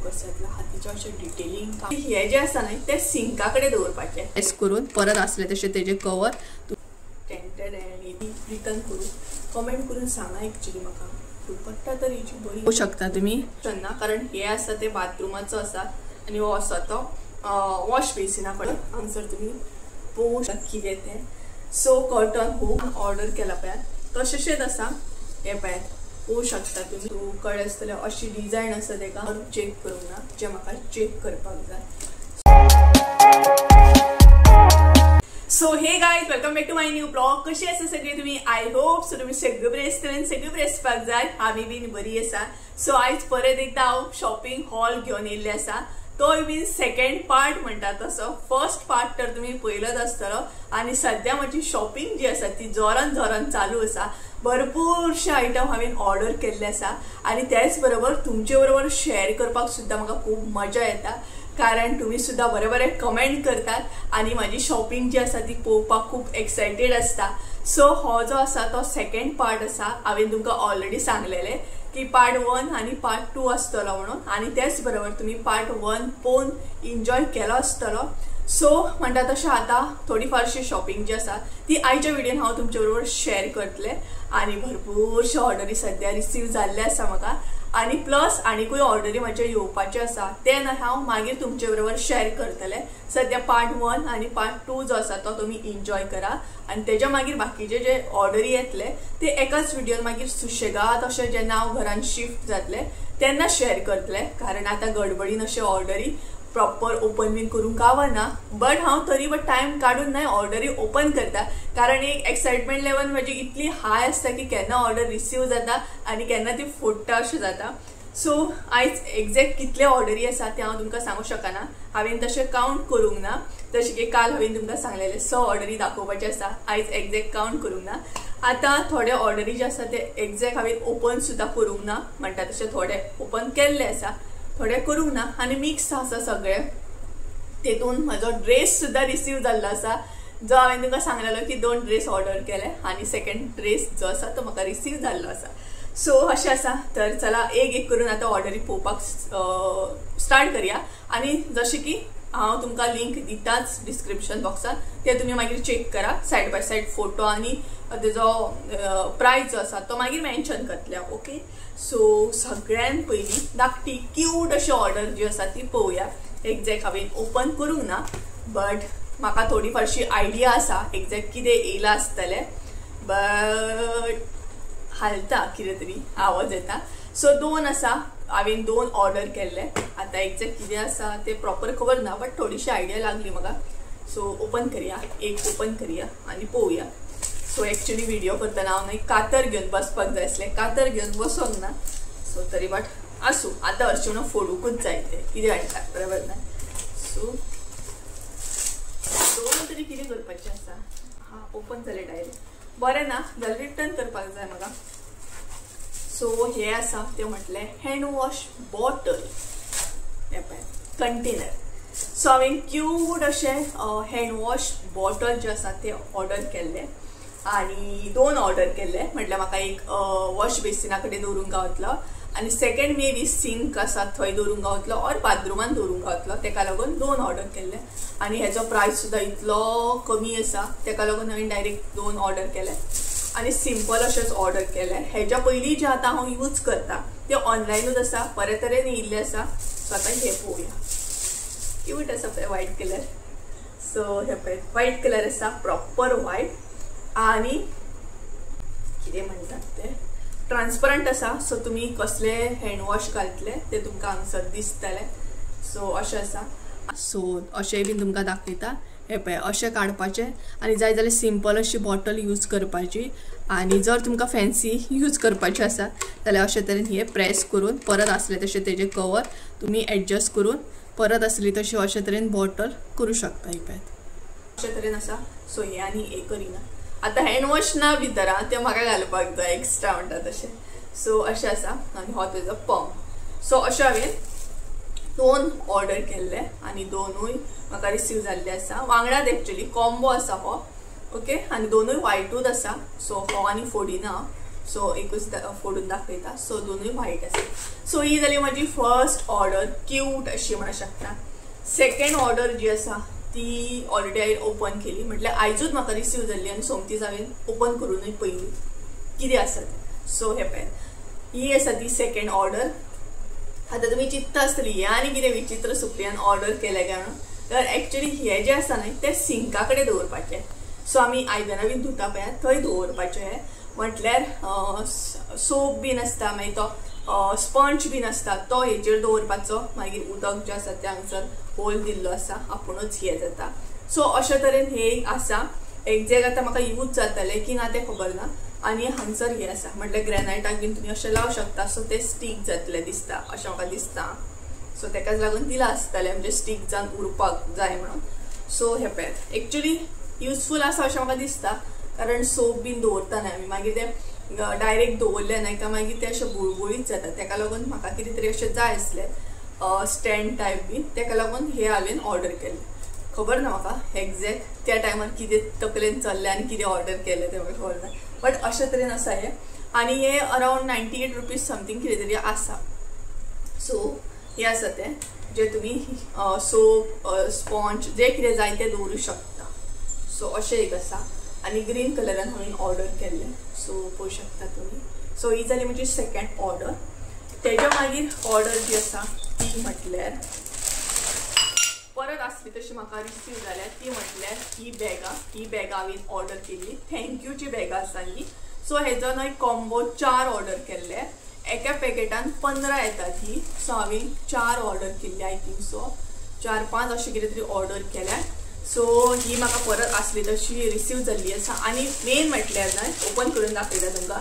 कसो येतलो हातीचें अशें डिटेलिंग हें जें आसा न्हय तें सिंका कडेन दवरपाचें प्रेस करून परत आसलें तशें तेजें कवर टेंटेड रिटर्न करून कमेंट करून सांगा एक्चुली म्हाका दुपट्टा तर हेची बरी पळोवंक शकता तुमी ना कारण हे आसा ते बाथरुमाचो आसा आनी हो आसा तो वॉश बेसिना कडेन हांगसर तुमी पळोवंक शकता कितें तें. सो कर्टन हुक ऑर्डर केला पळयात तशेंच आसा हें पळयात पळोवंक शकता तुमी कळ्ळें आसतलें अशी डिजायन आसा तेका चॅक करूंक ना जें म्हाका चॅक करपाक जाय. So hey guys, welcome back to my new blog. कशी आसा सगळी तुम्ही? I hope so तुम्ही सगळे बरे आसतले आनी सगळे बरे आसपाक जाय. आमी बीन बरी आसा. सो आयज परत एकदां हांव शॉपिंग हॉल घेवन येयल्लें आसा. तोय बीन सेकंड पार्ट म्हणटा तसो फर्स्ट पार्ट तर तुमी पयलोच आसतलो. आनी सद्या म्हजी शॉपिंग जी आसा ती जोरान जोरान चालू आसा. भरपूरशे आयटम हांवें ऑर्डर केल्ले आसा आनी त्याच बरोबर तुमचे बरोबर शेअर करपाक सुद्दां म्हाका खूब मजा येता कारण तुमी सुद्दां बरे बरे कमेंट करतात आनी म्हाजी शॉपिंग जी आसा ती पळोवपाक खूब एक्सायटेड आसता. सो हो जो आसा तो सेकंड पार्ट आसा. हांवें तुमकां ऑलरेडी सांगलेलें की पार्ट 1 आनी पार्ट 2 आसतलो म्हणून आनी त्याच बरोबर तुमी पार्ट 1 पळोवन एन्जॉय केलो आसतलो. सो म्हणटा तशें आतां थोडी फारशी शॉपिंग जी आसा ती आयच्या व्हिडियोन हांव तुमचे बरोबर शेअर करतलें. आनी भरपूरश्यो ऑर्डरी सद्या रिसीव जाल्ले आसा म्हाका आनी प्लस आनीकूय ऑर्डरी म्हाज्यो येवपाच्यो आसा ते ना हांव मागीर तुमचे बरोबर शेअर करतलें. सद्या पार्ट 1 आनी पार्ट 2 जो आसा तो तुमी एन्जॉय करा आनी तेज्या मागीर बाकीचे जे ऑर्डरी येतले ते एकाच व्हिडियोन मागीर सुशेगाद अशें जेन्ना हांव घरान शिफ्ट जातलें तेन्ना शेअर करतलें कारण आतां गडबडीन अशे ऑर्डरी प्रॉपर ओपन बीन करूंक गावना. बट हांव तरी बट टायम काडून न्हय ऑर्डरी ओपन करता कारण एक एक्सायटमेंट लेवल म्हजी इतली हाय आसता की केन्ना ऑर्डर रिसीव जाता आनी केन्ना ती फोडटा अशें जाता. सो आयज एग्जॅक्ट कितले ऑर्डरी आसा ते हांव तुमकां सांगूंक शकना. हांवें तशें कावंट करूंक ना जशें की काल हांवें तुमकां सांगलेलें 100 ऑर्डरी दाखोवपाचे आसा. आयज एग्जॅक्ट कावंट करूंक ना. आतां थोडे ऑर्डरी जे आसा ते एग्जॅक्ट हांवें ओपन सुद्दां करूंक ना म्हणटा तशें थोडे ओपन केल्ले आसा थोडे करूंक ना आनी मिक्स आसा सगळे. तेतून म्हजो ड्रेस सुद्दां रिसीव जाल्लो आसा जो हांवें तुमकां सांगलेलो की 2 ड्रेस ऑर्डर केले आनी सेकंड ड्रेस जो आसा तो म्हाका रिसीव जाल्लो आसा. सो अशें आसा. तर चला एक एक करून आतां ऑर्डरी पळोवपाक स्टार्ट करया. आनी जशें की हांव तुमकां लिंक दिताच डिस्क्रिप्शन बॉक्सान ते तुमी मागीर चॅक करा. सायड बाय सायड फोटो आनी तेजो प्रायस जो आसा तो मागीर मेन्शन करतले. ओके, सो सगळ्यान पयलीं धाकटी क्यूट अशी ऑर्डर जी आसा ती पळोवया. एग्जॅक्ट हांवें ओपन करूंक ना बट म्हाका थोडी फारशी आयडिया आसा एग्जॅक्ट कितें येयलां आसतलें बट हालता कितें तरी आवाज येता. सो 2 आसा. हांवें 2 ऑर्डर केल्ले. आतां एग्जॅक्ट कितें आसा तें प्रॉपर खबर ना बट थोडीशी आयडिया लागली म्हाका. सो ओपन करया, एक ओपन करया आनी पळोवया. सो एक्चुली व्हिडिओ करतना हांव न्हय कातर घेवन बसपाक जाय आसलें, कातर घेवन बसोंक ना. सो तरी बट आसूं, आतां हरशीं म्हणून फोडुकूच जाय तें कितें म्हणटा बरोबर ना. सो 2 तरी कितें करपाचें आसा. हां, ओपन जालें डायरेक्ट. बरें ना जाल्यार रिटर्न करपाक जाय म्हाका. सो हे आसा तें म्हटलें हँड वॉश बॉटल हें पळय कंटेनर. सो हांवें क्यूट अशें हँड वॉश बॉटल जें आसा तें ऑर्डर केल्लें आनी 2 ऑर्डर केल्ले. म्हटल्यार म्हाका एक वॉश बेसिना कडेन दवरूंक गावतलो आनी सेकंड मे बी सिंक आसा थंय दवरूंक गावतलो ऑर बाथरुमान दवरूंक गावतलो. तेका लागून 2 ऑर्डर केल्ले आनी हेजो प्रायस सुद्दां इतलो कमी आसा तेका लागून हांवें डायरेक्ट 2 ऑर्डर केले आनी सिंपल अशेंच ऑर्डर केलें. हेज्या पयलीं जें आतां हांव यूज करता तें ऑनलायनूच आसा, बरे तरेन येयल्लें आसा. सो आतां हें पळोवया. क्यूट आसा पळय व्हायट कलर. सो हें पळय व्हायट कलर आसा, प्रॉपर व्हायट आनी कितें म्हणटात ते ट्रान्सपरंट आसा. सो तुमी कसले हँड वॉश घालतले ते तुमकां हांगसर दिसतले. सो अशें आसा. सो अशेंय बीन तुमकां दाखयता. हें पळय अशें काडपाचें आनी जाय जाल्यार सिंपल अशी बॉटल यूज करपाची आनी जर तुमकां फॅन्सी यूज करपाचें आसा जाल्यार अशे तरेन हें प्रेस करून परत आसलें तशें तेजें कवर तुमी एडजस्ट करून परत आसली तशें अशे तरेन बॉटल करूं शकता. ही पळयात अशे तरेन आसा. सो हें आनी हें करिना आतां हँड वॉश ना भितर तें म्हाका घालपाक जाय एक्स्ट्रा म्हणटा तशें. सो अशें आसा आनी हो तेजो पंप. सो अशें हांवें 2 ऑर्डर केल्ले आनी 2ूय म्हाका रिसीव जाल्ले आसा. वांगडाच एक्चुली कॉम्बो आसा हो. ओके, आनी 2ूय व्हायटूच आसा. सो हो आनी फोडिना सो एकूच फोडून दाखयता. सो दोनूय व्हायट आसा. सो ही जाली म्हाजी फर्स्ट ऑर्डर, क्यूट अशी म्हणू शकता. सेकंड ऑर्डर जी आसा ती ऑलरेडी हांवें ओपन केली, म्हटल्यार आयजूच म्हाका रिसीव जाल्ली आनी सोमतीच हांवें ओपन करूनय पयली कितें आसा तें. सो हे पळय ही आसा ती सेकंड ऑर्डर. आतां तुमी चिंतता आसतली हें आनी कितें विचित्र सुप्रियान ऑर्डर केलें काय म्हणून. तर एक्चुली हें जें आसा न्हय तें सिंका कडेन दवरपाचें. सो आमी आयदनां बीन धुता पळय थंय दवरपाचें. हें म्हटल्यार सोप बीन आसता, मागीर तो स्पंज बीन आसता तो हेचेर दवरपाचो, मागीर उदक जें आसा तें हांगसर होल दिल्लो आसा आपुणूच हें जाता. सो अशे तरेन हें एक आसा. एग्जॅक्ट आतां म्हाका यूज जातलें की ना तें खबर ना. आनी हांगसर हें आसा म्हटल्यार ग्रेनायटाक बीन तुमी अशें लावं शकता. सो तें स्टीक जातलें दिसता अशें म्हाका दिसता. सो तेकाच लागून दिलां आसतलें म्हणजे स्टीक जावन उरपाक जाय म्हणून. सो हें पळयात एक्चुली युजफूल आसा अशें म्हाका दिसता, कारण सोप बीन दवरता न्हय आमी, मागीर तें डायरेक्ट दवरलें न्हय काय मागीर तें अशें बुळबुळीत जाता. तेका लागून म्हाका कितें तरी अशें जाय आसलें स्टँड टायप बीन, तेका लागून हें हांवें ऑर्डर केलें. खबर ना म्हाका एग्जॅक्ट त्या टायमार कितें तकलेन चल्लें आनी कितें ऑर्डर केलें तें म्हाका खबर ना, बट अशे तरेन आसा हें. आनी हें अरावंड 98 रुपीज समथींग कितें तरी आसा. सो हें आसा तें जें तुमी सोप स्पॉन्ज जें कितें जाय तें दवरूं शकता. सो अशें एक आसा आनी ग्रीन कलरान हांवें ऑर्डर केल्लें. सो पळोवंक शकता तुमी. सो ही जाली म्हजी सेकंड ऑर्डर. तेज्या मागीर ऑर्डर जी आसा ती म्हटल्यार परत आसली तशी म्हाका रिसीव जाल्या ती म्हटल्यार ही बॅगां. ही बॅगां हांवें ऑर्डर केल्ली, थँक्यूची बॅगां आसा ही. सो हेजो न्हय कॉम्बो 4 ऑर्डर केल्ले, एका पॅकेटान 15 येतात ही. सो हांवें 4 ऑर्डर केल्ली, I think so 4-5 अशें कितें तरी ऑर्डर केल्या. सो ही म्हाका परत आसली तशी रिसीव जाल्ली आसा. आनी मेन म्हटल्यार न्हय ओपन करून दाखयता तुमकां.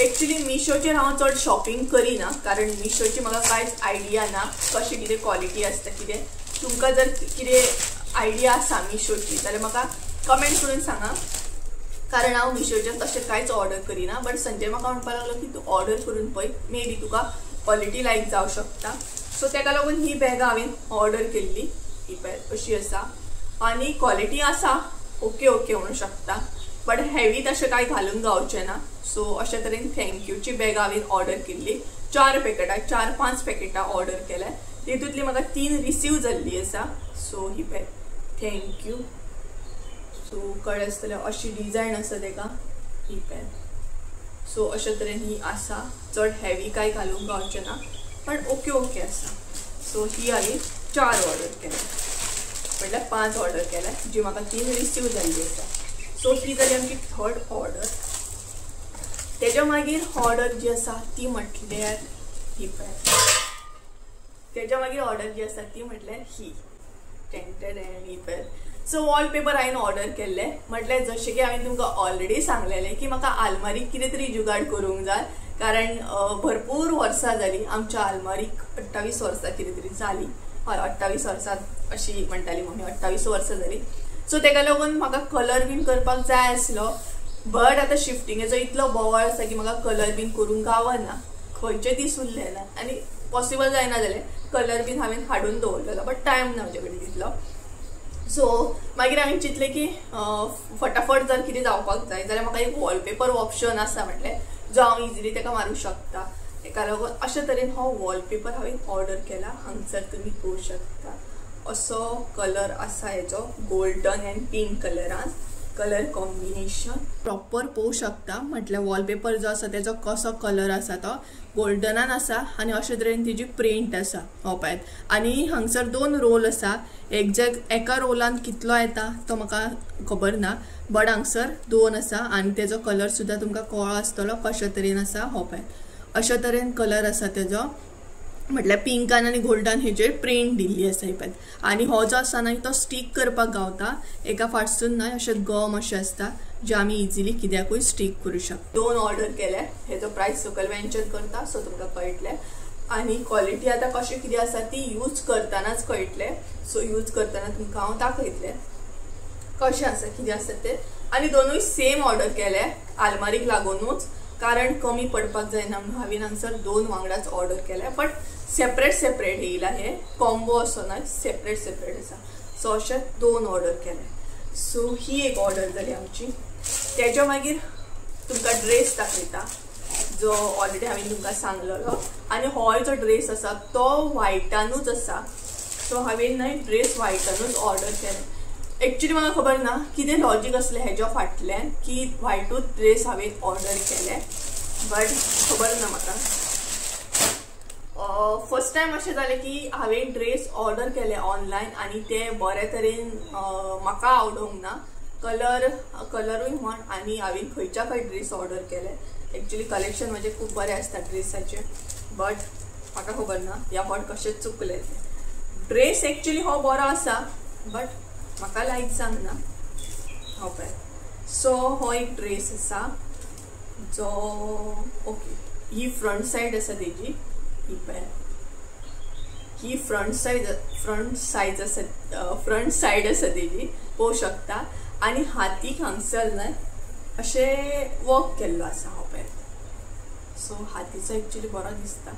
एक्चुली मिशोचेर हांव चड शॉपिंग करिना, कारण मिशोची म्हाका कांयच आयडिया ना कशें कितें क्वॉलिटी आसता कितें. तुमकां जर कितें आयडिया आसा मिशोची जाल्यार म्हाका कमेंट करून सांगा, कारण हांव मिशोचेर तशें कांयच ऑर्डर करिना. बट संजय म्हाका म्हणपाक लागलो की तूं ऑर्डर करून पळय, मे बी तुका क्वॉलिटी लायक जावं शकता. सो तेका लागून ही बॅगां हांवें ऑर्डर केल्ली. ही बॅग अशी आसा आनी क्वॉलिटी आसा ओके ओके म्हणू शकता, बट हेवी तशें कांय घालूंक गावचें ना. सो अशे तरेन थँक्यूची बॅगां हांवें ऑर्डर केल्ली. 4 पॅकेटां 4-5 पॅकेटां ऑर्डर केल्या, तितूंतली म्हाका 3 रिसीव जाल्ली आसा. So he bag thank you. So कळ्ळें आसतलें अशी डिजायन आसा तेका ही बॅग. सो अशे तरेन ही आसा, चड हेवी कांय घालूंक गावचें ना, पण ओके ओके आसा. सो ही हांवें 4 ऑर्डर केल्या, म्हटल्यार 5 ऑर्डर केल्या, जी म्हाका 3 रिसीव जाल्ली आसा. सो ही जाली आमची थर्ड ऑर्डर. तेज्या मागीर ऑर्डर जी आसा ती म्हटल्यार ही पळय, तेज्या मागीर ऑर्डर जी आसा ती म्हटल्यार ही टेंटेड ही पळय. सो वॉलपेपर हांवें ऑर्डर केल्ले, म्हटल्यार जशें की हांवें तुमकां ऑलरेडी सांगलेलें की म्हाका आलमारीक कितें तरी जुगाड करूंक जाय, कारण भरपूर वर्सां जालीं आमच्या आलमारीक, 28 वर्सां कितें तरी जालीं, हय 28 वर्सां अशी म्हणटाली मम्मी, 28 वर्सां जालीं. सो तेका लागून म्हाका कलर बीन करपाक जाय आसलो, बट आतां शिफ्टिंगेचो इतलो बोवाळ आसा की म्हाका कलर बीन करूंक गावना, खंयचे दीस उरले ना आनी पॉसिबल जायना जालें. कलर बीन हांवें हाडून दवरलेलो बट टायम ना म्हजे कडेन तितलो. सो मागीर हांवें चिंतलें की फटाफट जर कितें जावपाक जाय जाल्यार म्हाका एक वॉलपेपर ऑप्शन आसा म्हटलें जो हांव इजिली तेका मारूंक शकता. तेका लागून अशे तरेन हो वॉलपेपर हांवें ऑर्डर केला. हांगसर तुमी पळोवंक शकता असो कलर आसा हेजो, गोल्डन एंड पिंक कलरान, कलर कॉम्बिनेशन प्रॉपर पळोवंक शकता. म्हटल्यार वॉलपेपर जो आसा तेजो कसो कलर आसा तो गोल्डनान आसा आनी अशे तरेन तेजी प्रिंट आसा हो पळयात. आनी हांगसर 2 रोल आसा, एग्जॅक्ट एका रोलान कितलो येता तो म्हाका खबर ना, बट हांगसर 2 आसा आनी तेजो कलर सुद्दां तुमकां कळ्ळो आसतलो कशे तरेन आसा. हो पळयात अशे तरेन कलर आसा तेजो, म्हटल्यार पिंकान आनी गोल्डन हेजेर प्रिंट दिल्ली आसा ही पळयात. आनी हो जो आसा न्हय तो स्टीक करपाक गावता, एका फाटसून न्हय अशें गम अशें आसता जे आमी इजिली कित्याकूय स्टीक करूं शकता. 2 ऑर्डर केले, हेजो प्रायस सकयल मेन्शन करता सो तुमकां कळटलें. आनी क्वॉलिटी आतां कशें कितें आसा ती यूज करतनाच कळटलें. सो यूज करतना तुमकां हांव दाखयतलें कशें आसा कितें आसा तें. आनी दोनूय सेम ऑर्डर केले आलमारीक लागुनूच, कारण कमी पडपाक जायना म्हणून हांवें हांगसर 2 वांगडाच ऑर्डर केले, बट सेपरेट सेपरेट येयला, हे कॉम्बो असो ना, सेपरेट सेपरेट आसा. सो अशें 2 ऑर्डर केले. सो ही एक ऑर्डर जाली आमची. तेज्या मागीर तुमकां ड्रेस दाखयता. जो ऑलरेडी हांवें तुमकां सांगलेलो आनी हो जो ड्रेस आसा तो व्हायटानूच आसा. सो हांवें न्हय ड्रेस व्हायटानूच ऑर्डर केले. एक्चुली म्हाका खबर ना कितें लॉजीक आसलें हेज्या फाटल्यान की व्हायटूच ड्रेस हांवें ऑर्डर केले, बट खबर ना म्हाका. फर्स्ट टायम अशें जालें की हांवें ड्रेस ऑर्डर केले ऑनलायन आनी ते बरे तरेन म्हाका आवडूंक ना, कलरूय म्हण, आनी हांवें खंयच्या खंय ड्रेस ऑर्डर केले. एक्चुली कलेक्शन म्हजें खूब बरें आसता ड्रेसाचें, बट म्हाका खबर ना ह्या फावट कशें चुकलें तें. ड्रेस एक्चुली हो बरो आसा बट म्हाका लायक जावंक ना. हो पळय, सो हो एक ड्रेस आसा जो ओके ही फ्रंट सायड आसा तेजी, ही पळय ही फ्रंट सायड आसा तेजी पळोवंक शकता. आनी हातीक हांगसर न्हय अशें वर्क केल्लो आसा हो पळय. सो हातीचो एक्चुली बरो दिसता,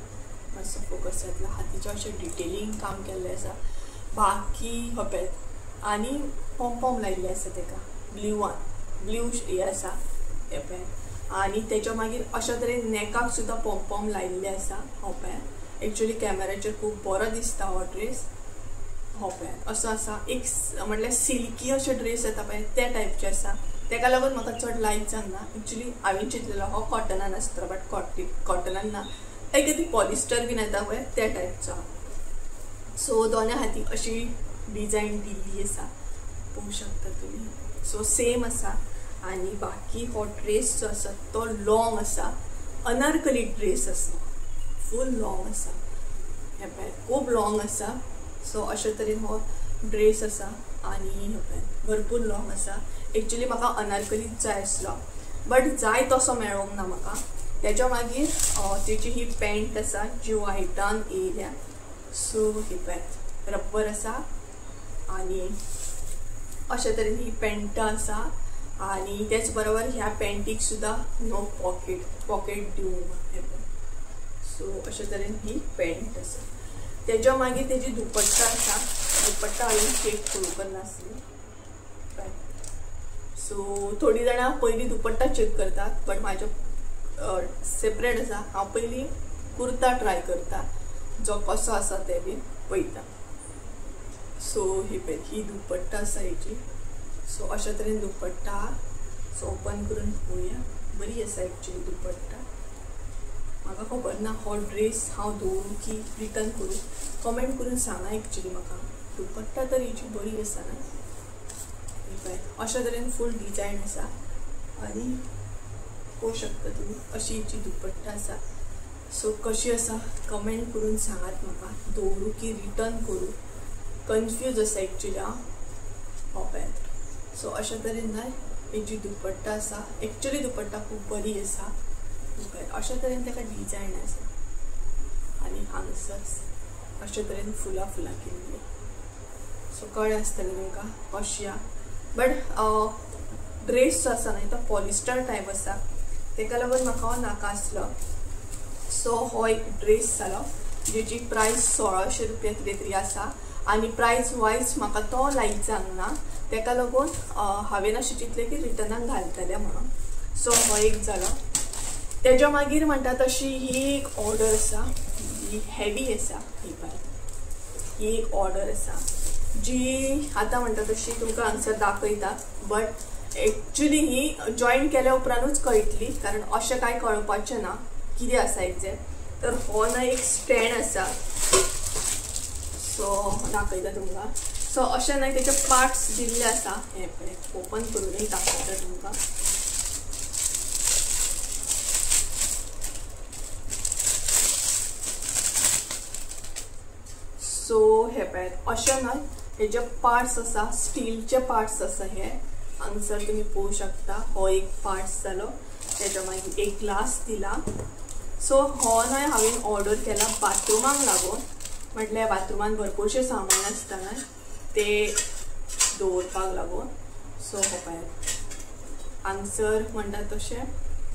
मातसो फोकस जातलो. हातीचें अशें डिटेलिंग काम केल्लें आसा. बाकी हो पळय आनी पॉम लायिल्लें आसा तेका ब्लूवान, ब्लू हें आसा हें पळय. आनी तेच्या मागीर अशा तरेन नेकाक सुद्दां पॉम लायिल्लें आसा हो पळय. एक्चुली कॅमेराचेर खूब बरो दिसता हो ड्रेस हो पळय. असो आसा एक म्हटल्यार सिल्की अशे ड्रेस येता पळय त्या टायपचे आसा, तेका लागून म्हाका चड लायक जावंक ना. एक्चुली हांवें चिंतलेलो हो कॉटनान आसतलो, बट कॉटनान ना, एक ती पॉलिस्टर बीन येता पळय त्या टायपचो. सो दोनूय हातीक अशी डिजायन दिल्ली आसा पळोवंक शकता तुमी. सो सेम आसा. आनी बाकी हो ड्रेस जो आसा तो लॉंग आसा, अनारकली ड्रेस आसा, फूल लॉंग आसा हें पळय, खूब लॉंग आसा. सो अशे तरेन हो ड्रेस आसा आनी हें पळय भरपूर लॉंग आसा. एक्चुली म्हाका अनारकलीच जाय आसलो बट जाय तसो मेळोंक ना म्हाका. तेच्या मागीर तेची ही पॅन्ट आसा जी व्हायटान येयल्या. सो ही पळय रब्बर आसा आनी अशे तरेन ही पॅन्ट आसा. आनी तेच बरोबर ह्या पॅन्टीक सुद्दां नो पॉकेट दिवंक हें पळय. सो अशे तरेन ही पॅन्ट आसा. तेच्या मागीर तेजी दुपट्टा आसा, दुपट्टा हांवें चेक करूंक नासली. सो थोडीं जाणां पयलीं दुपट्टा चेक करतात, बट म्हाजें सेपरेट आसा. हांव पयलीं कुर्ता ट्राय करता जो कसो आसा तें बीन पळयता. सो ही पळय ही दुपट्टा आसा हेजी. सो अशा तरेन दुपट्टा सो ओपन करून पळोवया. बरी आसा एक्चुली दुपट्टा. म्हाका खबर ना हो ड्रेस हांव दवरूं की रिटर्न करूं, कमेंट करून सांगा एक्चुली म्हाका. दुपट्टा तर हेजी बरी आसा न्हय, पळय अशा तरेन फूल डिजायन आसा आनी पळोवंक शकता तुमी अशी हेजी दुपट्टा आसा. सो कशी आसा कमेंट करून सांगात म्हाका, दवरूं की रिटर्न करूं, कन्फ्यूज आसा एक्चुली हांव. हो पळय सो अशा तरेन न्हय हेजी दुपट्टा आसा. एक्चुली दुपट्टा खूब बरी आसा. अशा तरेन ताका डिजायन आसा आनी हांगसर अशे तरेन फुलां फुलां केल्ली. सो कळ्ळें आसतलें तुमकां कशी आहा. बट ड्रेस जो आसा न्हय तो पॉलिस्टर टायप आसा, तेका लागून म्हाका हो नाका आसलो. सो हो एक ड्रेस जालो जेची प्रायस 1600 रुपया कितें तरी आसा आनी प्रायस वायज म्हाका तो लायक जावंक ना, तेका लागून हांवें अशें चिंतलें की रिटर्नाक घालतलें म्हणून. सो हो एक जालो. तेच्या मागीर म्हणटा तशी ही एक ऑर्डर आसा, ही हेवी आसा. ही पळय ही एक ऑर्डर आसा जी आतां म्हणटा तशी तुमकां हांगसर दाखयता, बट एक्चुली he join केल्या उपरांतूच कळटली, कारण अशें कांय कळपाचें ना कितें आसा एग्जॅक्ट. तर हो ना एक स्टँड आसा, सो दाखयता तुमकां. सो अशें न्हय तेचे पार्ट्स दिल्ले आसा, हें पळय ओपन करूनय दाखयता तुमकां. सो हे पळयात अशें न्हय हेजे पार्ट्स आसा, स्टीलचे पार्ट्स आसा. हे हांगसर तुमी पळोवंक शकता. हो एक पार्ट्स जालो, तेच्या मागीर एक ग्लास दिला. सो हो न्हय हांवें ऑर्डर केला बाथरुमाक लागून, म्हटल्यार बाथरुमान भरपूरशें सामान आसता न्हय ते दवरपाक लागून. सो हो पळयात हांगसर म्हणटा तशें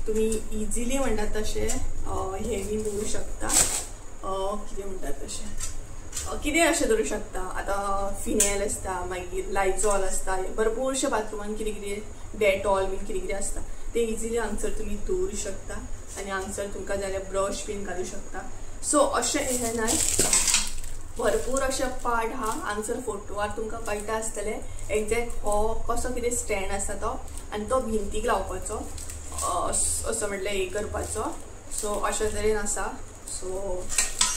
तुमी इजिली म्हणटा तशें हें बीन दवरूं शकता, कितें म्हणटा तशें कितें अशें दवरूं शकता. आतां फिनेल आसता, मागीर लायझॉल आसता, भरपूरशे बाथरुमान कितें कितें डेटॉल बीन कितें कितें आसता ते इजिली हांगसर तुमी दवरूं शकता. आनी हांगसर तुमकां जाल्यार ब्रश बीन घालूं शकता. सो अशें हें न्हय भरपूर अशे पार्ट आहा. हांगसर फोटवार तुमकां कळटा आसतलें एग्जॅक्ट हो कसो कितें स्टँड आसा तो आनी तो भिंतीक लावपाचो असो म्हटल्यार हे करपाचो. सो अशे तरेन आसा. सो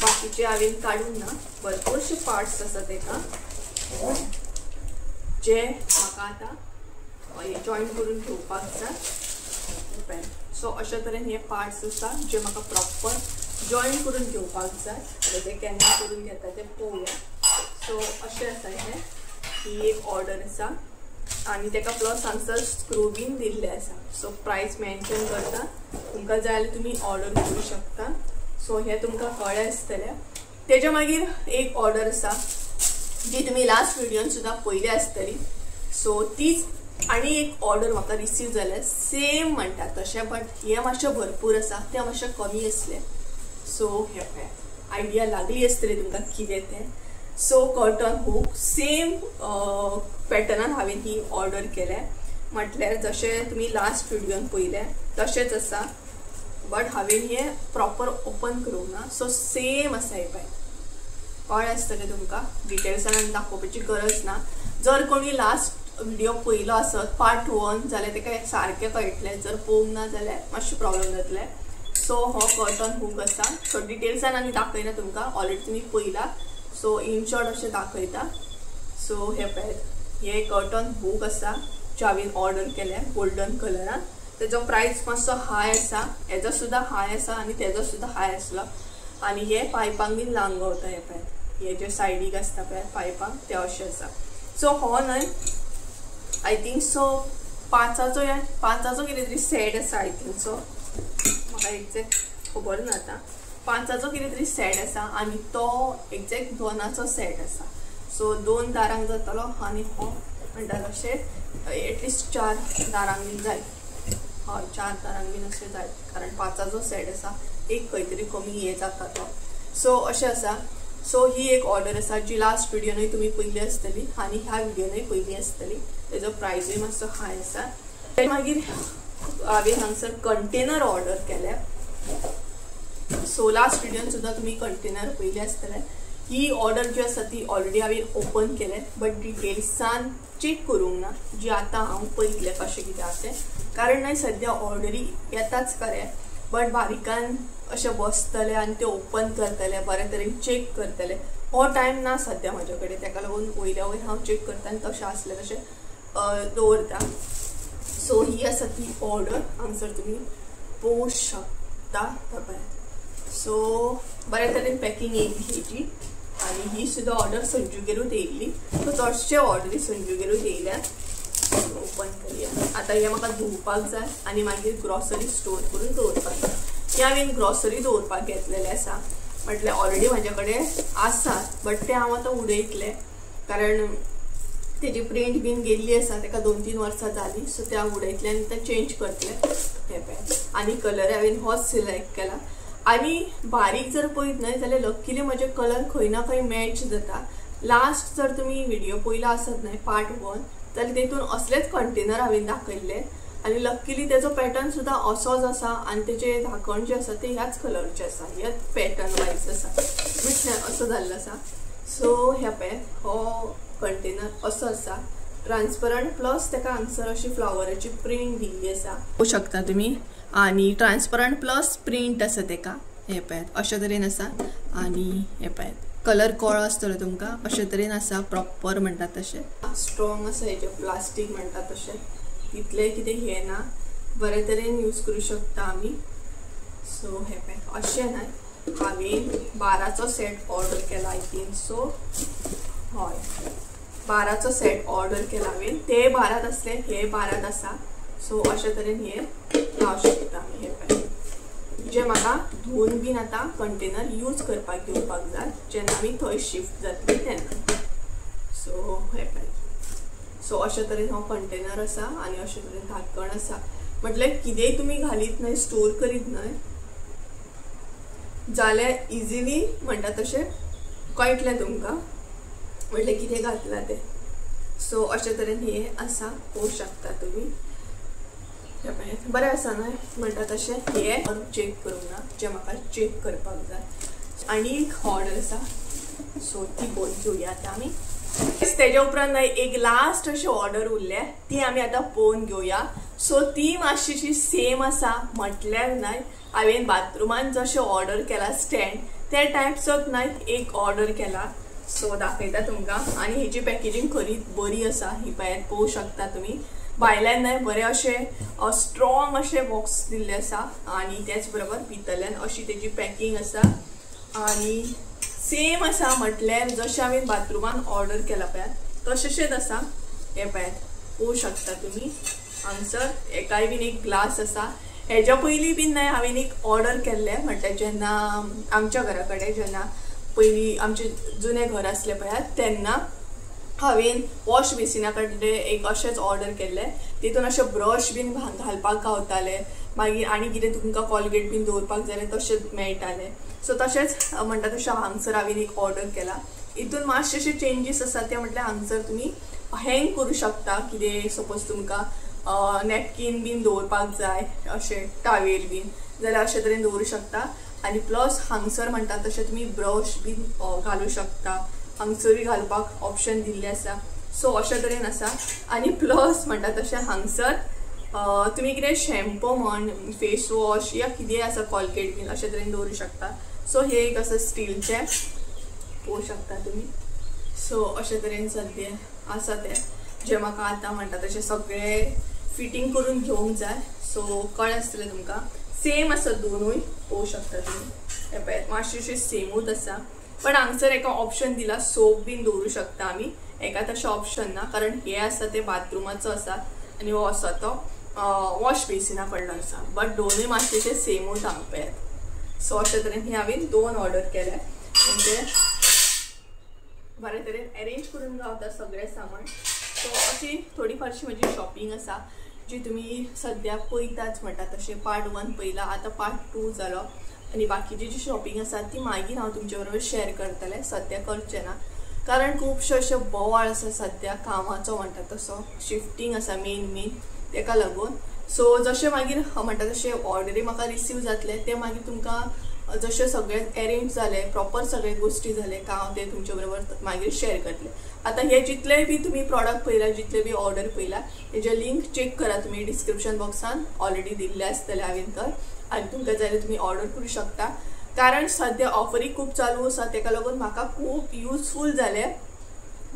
बाकीचे हांवें काडूंक ना, भरपूरशे पार्ट्स आसा तेका जे म्हाका आतां जॉईन करून घेवपाक जाय. सो अशे तरेन हे पार्ट्स आसा जे म्हाका प्रॉपर जॉईन करून घेवपाक जाय. आतां ते केन्ना करून घेता ते पळोवया. सो अशें आसा हें, ही एक ऑर्डर आसा आनी तेका प्लस हांगसर स्क्रू बीन दिल्ले आसा. सो प्रायस मेन्शन करता, तुमकां जाय जाल्यार तुमी ऑर्डर करूं शकता. सो हें तुमकां कळ्ळें आसतलें. तेज्या मागीर एक ऑर्डर आसा जी तुमी लास्ट व्हिडियोन सुद्दां पयली आसतली. सो तीच आनी एक ऑर्डर म्हाका रिसीव जाल्या, सेम म्हणटा तशें, बट हें मातशें भरपूर आसा, तें मातशें कमी आसलें. सो हे पळय आयडिया लागली आसतली तुमकां कितें तें. सो कर्टन हूक सेम पॅटर्नान हांवें ही ऑर्डर केल्या, म्हटल्यार जशें तुमी लास्ट व्हिडियोन पळयलें तशेंच आसा, बट हांवें हें प्रॉपर ओपन करूंक ना. सो सेम आसा हें पळय, कळ्ळें आसतलें तुमकां, डिटेल्सान दाखोवपाची गरज ना. जर कोणी लास्ट व्हिडिओ पयलो आसत पार्ट 1 जाल्यार तेका सारकें कळटलें, जर पळोवंक ना जाल्यार मातशें प्रॉब्लम जातलें. सो हो कर्टन हूक आसा. सो डिटेल्सान आनी दाखयना तुमकां, ऑलरेडी तुमी पळयला. सो इन शॉर्ट अशें दाखयता. सो हे पळयात हे कर्टन हूक आसा जे हांवें ऑर्डर केल्या गोल्डन कलरान. तेजो प्रायस मातसो हाय आसा, हेजो सुद्दां हाय आसा आनी तेजो सुद्दां हाय आसलो. आनी हे पायपांक बीन लांगवता, हे पळयात हे जे सायडीक आसता पळय पायपांक ते अशें आसा. सो हो न्हय I think so पांचाचो कितें तरी सेट आसा, I think so, म्हाका एग्जॅक्ट खबर ना आतां. 5आचो कितें तरी सेट आसा आनी तो एग्जॅक्ट 2आचो सेट आसा. सो 2 दारांक जातलो आनी हो म्हणटा तशें एटलिस्ट 4 दारांक बीन जाय. हय 4 दारांक बीन अशें जाय, कारण 5आचो सेट आसा, एक खंय तरी कमी हे जाता तो. सो अशें आसा. सो ही एक ऑर्डर आसा जी लास्ट व्हिडियोनूय तुमी पयली आसतली आनी ह्या व्हिडियोनूय पयली आसतली. तेजो प्रायजूय मातसो हाय आसा. ते मागीर हांवें हांगसर कंटेनर ऑर्डर केल्या. सो लास्ट व्हिडियोन सुद्दां तुमी कंटेनर पयले आसतले. ही ऑर्डर जी आसा ती ऑलरेडी हांवें ओपन केले, बट डिटेल्सान चॅक करूंक ना, जी आतां हांव पळयतलें कशें कितें आसा तें, कारण न्हय सद्या ऑर्डरी येताच खरें, बट बारीकान अशें बसतलें आनी तें ओपन करतलें, बरे तरेन चॅक करतलें, हो टायम ना सद्या म्हज्या कडेन. तेका लागून वयल्या वयर हांव चॅक करता आनी तशें आसलें तशें दवरता. सो ही आसा ती ऑर्डर, हांगसर तुमी पळोवंक शकता. सो बऱ्या तरेन पॅकिंग येयली हेजी आनी ही सुद्दां ऑर्डर संजूगेरूच येयल्ली. सो चडशे ऑर्डरी संजूगेरूच येयल्यात. ओपन करूया आतां. हें म्हाका धुवपाक जाय आनी मागीर ग्रॉसरी स्टोर करून दवरपाक जाय. हें हांवें ग्रॉसरी दवरपाक घेतलेलें आसा, म्हटल्यार ऑलरेडी म्हाज्या कडेन आसात, बट तें हांव आतां उडयतलें, कारण तेजी प्रिंट बीन गेल्ली आसा, तेका 2-3 वर्सां जालीं. सो तें हांव उडयतलें आनी तें चेंज करतलें. हें पळय आनी कलर हांवें होच सिलेक्ट केला. आनी बारीक जर पळयत न्हय जाल्यार लक्कीली म्हजे कलर खंय ना खंय मॅच जाता. लास्ट जर तुमी व्हिडिओ पयला आसत न्हय पार्ट 1 जाल्यार तेतून असलेच कंटेनर हांवें दाखयल्ले आनी लक्कीली तेजो पॅटर्न सुद्दां असोच आसा आनी तेजें धाकण जें आसा तें ह्याच कलरचें आसा, ह्याच पॅटर्न वायज आसा, म्हटल्यार असो जाल्लो आसा. सो हे पळय हो कंटेनर असो आसा, ट्रान्सपरंट प्लस तेका हांगसर अशी फ्लावराची प्रिंट दिल्ली आसा, पळोवंक शकता तुमी. आनी ट्रान्सपरंट प्लस प्रिंट आसा तेका, हे पळयात अशे तरेन आसा. आनी हे पळयात कलर कळ्ळो आसतलो तुमकां, अशे तरेन आसा, प्रॉपर म्हणटा तशें स्ट्रॉंग आसा, हेजें प्लास्टीक म्हणटा तशें, तितलें कितें हें ना, बरे तरेन यूज करूं शकता आमी. सो हे पळय अशें न्हय हांवें 12चो सेट ऑर्डर केला, I think so, हय 12चो सेट ऑर्डर केला हांवें. ते 12 आसले, हे 12 आसा. सो अशे तरेन हे लावंक शकता आमी. हे पळय जे म्हाका धुवन बीन आतां कंटेनर यूज करपाक घेवपाक जाय जेन्ना आमी थंय शिफ्ट जातली तेन्ना. सो हे पळय सो अशे तरेन हो कंटेनर आसा आनी अशे तरेन धाकण आसा, म्हटल्यार कितेंय तुमी घालीत न्हय, स्टोर करीत न्हय जाल्यार इजिली म्हणटा तशें कळटलें तुमकां म्हटल्यार कितें घातलां तें. सो अशे तरेन हें आसा, पळोवंक शकता तुमी. बरें आसा न्हय म्हणटा तशें हें चॅक करूंक ना जें म्हाका चॅक करपाक जाय. आनी एक ऑर्डर आसा सो ती पळोवन घेवया आतां आमी. तेज्या उपरांत न्हय एक लास्ट अशी ऑर्डर उरल्या ती आमी आतां पळोवन घेवया. सो ती मातशीशी सेम आसा म्हटल्यार न्हय हांवें बाथरुमान जशें ऑर्डर केला स्टँड त्या टायपचोच न्हय एक ऑर्डर केला. सो दाखयता तुमकां. आनी हेजी पॅकेजींग खरीच बरी आसा, ही पळयात पळोवंक शकता तुमी. भायल्यान न्हय बरें अशें स्ट्रॉंग अशें बॉक्स दिल्लें आसा आनी तेच बरोबर भितरल्यान अशी तेजी पॅकिंग आसा. आनी सेम आसा म्हटल्यार जशें हांवें बाथरुमान ऑर्डर केला पळयात तशेंच आसा. हें पळयात पळोवंक शकता तुमी. हांगसर हेकाय बीन एक ग्लास आसा. हेज्या पयलीं बीन न्हय हांवें एक ऑर्डर केल्लें म्हटल्यार जेन्ना आमच्या घरा कडेन जेन्ना पयलीं आमचें जुनें घर आसलें पळयात तेन्ना हांवें वॉश बेसिना कडेन एक अशेंच ऑर्डर केल्लें. तितून अशें ब्रश बीन घालपाक गावताले, मागीर आनी कितें तुमकां कॉलगेट बीन दवरपाक जाय जाल्यार तशें मेळटालें. सो तशेंच म्हणटा तशें हांगसर हांवें एक ऑर्डर केला. हितून मातशे अशे चेंजीस आसा ते म्हटल्यार हांगसर तुमी हँग करूं शकता कितें सपोज तुमकां नॅपकीन बीन दवरपाक जाय अशें टावेल बीन जाल्यार अशे तरेन दवरूं शकता. आनी प्लस हांगसर म्हणटा तशें तुमी ब्रश बीन घालूं शकता, हांगसरूय घालपाक ऑप्शन दिल्लें आसा. सो अशे तरेन आसा. आनी प्लस म्हणटा तशें हांगसर तुमी कितें शॅम्पू म्हण फेस वॉश या कितेंय आसा कॉलगेट बीन अशे तरेन दवरूं शकता. सो हे एक आसा स्टीलचें पळोवंक शकता तुमी. सो अशे तरेन सद्या आसा तें जें म्हाका आतां म्हणटा तशें सगळें फिटींग करून घेवंक जाय. सो कळ्ळें आसतलें तुमकां. सेम आसा दोनूय पळोवंक शकता तुमी. हें पळयात मातशें सेमूच आसा पण हांगसर एका ऑप्शन दिला सोप बीन दवरूं शकता आमी. एका तशें ऑप्शन ना कारण हे आसा ते बाथरुमाचो आसा आनी हो आसा तो वॉश बेसिना कडलो आसा. बट दोनूय मातशें सेमूच हांगा पळयात. सो अशे तरेन हे हांवें दोन ऑर्डर केले म्हणजे बरे तरेन अरेंज करून गावता सगळें सामान. सो अशी थोडी फारशी म्हजी शॉपिंग आसा जी तुमी सद्या पळयताच म्हणटा तशें पार्ट 1 पळयला, आतां पार्ट 2 जालो. आनी बाकीची जी शॉपिंग आसा ती मागीर हांव तुमचे बरोबर शेअर करतलें, सद्या करचें ना कारण खुबशे अशे बोवाळ आसा सद्या कामाचो म्हणटा तसो शिफ्टींग आसा मेन मेन तेका लागून. सो जशें मागीर म्हणटा तशें ऑर्डरी म्हाका रिसीव जातले ते मागीर तुमकां जशें सगळें अरेंज जालें प्रॉपर सगळे गोश्टी जाले काय हांव ते तुमचे बरोबर मागीर शेअर करतलें. आतां हे जितले बी तुमी प्रॉडक्ट पळयला जितले बी ऑर्डर पळयला हेजे लिंक चॅक करा तुमी डिस्क्रिप्शन बॉक्सान ऑलरेडी दिल्ले आसतले हांवें तर. आनी तुमकां जाल्यार तुमी ऑर्डर करूं शकता कारण सद्या ऑफरी खूब चालू आसा तेका लागून म्हाका खूब युजफूल जालें.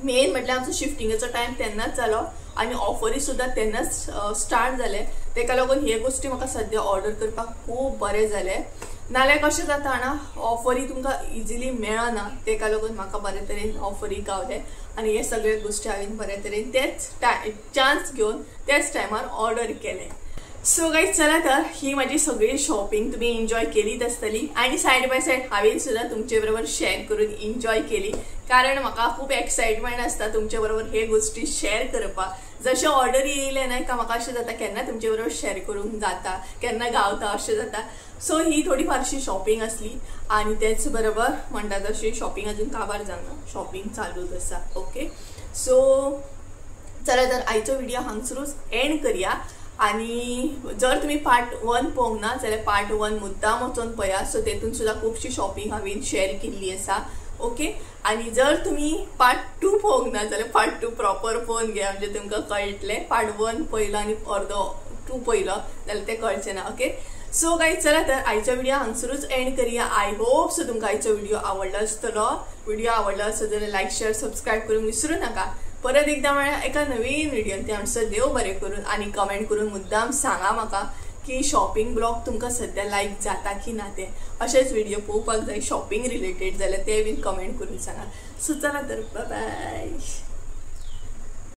मेन म्हटल्यार आमचो शिफ्टिंगेचो टायम तेन्नाच जालो आनी ऑफरी सुद्दां तेन्नाच स्टार्ट जाले तेका लागून हे गोश्टी म्हाका सद्या ऑर्डर करपाक खूब बरें जालें. नाल्यार कशें जाता जाणा ऑफरी तुमकां इजिली मेळना तेका लागून म्हाका बरे तरेन ऑफरी गावले आनी हे सगळे गोश्टी हांवें बरे तरेन तेच चान्स घेवन त्याच टायमार ऑर्डर केले. सो गायज चला तर ही म्हाजी सगळी शॉपिंग तुमी एन्जॉय केलीच आसतली आनी सायड बाय सायड हांवें सुद्दां तुमचे बरोबर शेअर करून एन्जॉय केली कारण म्हाका खूब एक्सायटमेंट आसता तुमचे बरोबर हे गोश्टी शेअर करपाक. जशें ऑर्डर येयलें न्हय काय म्हाका अशें जाता केन्ना तुमचे बरोबर शेअर करूंक जाता केन्ना गावता अशें जाता. सो ही थोडी फारशी शॉपिंग आसली आनी तेच बरोबर म्हणटा तशी शॉपिंग अजून काबार जावना, शॉपिंग चालूच आसा. ओके सो चला तर आयचो व्हिडिओ हांगसरूच एंड करया. आनी जर तुमी पार्ट 1 पळोवंक ना जाल्यार पार्ट 1 मुद्दाम वचोन पळया. सो तेतून सुद्दां खुबशी शॉपिंग हांवें शेअर केल्ली आसा. ओके आनी जर तुमी पार्ट 2 पळोवंक ना जाल्यार पार्ट 2 प्रॉपर पळोवन घेया म्हणजे तुमकां कळटलें. पार्ट 1 पळयलो आनी अर्दो 2 पळयलो जाल्यार तें कळचें ना. ओके सो गायज चला तर आयचो व्हिडिओ हांगसरूच एंड करया. I hope so तुमकां आयचो व्हिडिओ आवडलो आसतलो. व्हिडिओ आवडलो आसत जाल्यार लायक शेअर सबस्क्रायब करूंक विसरूं नाका. परत एकदां म्हळ्यार एका नवीन व्हिडियोन ते आमचो देव बरें करून आनी कमेंट करून मुद्दाम सांगा म्हाका की शॉपिंग ब्लॉग तुमकां सद्या लायक जाता की ना ते. अशेंच व्हिडिओ पळोवपाक जाय शॉपिंग रिलेटेड जाल्यार ते बीन कमेंट करून सांगा. सो चला तर बाय बाय.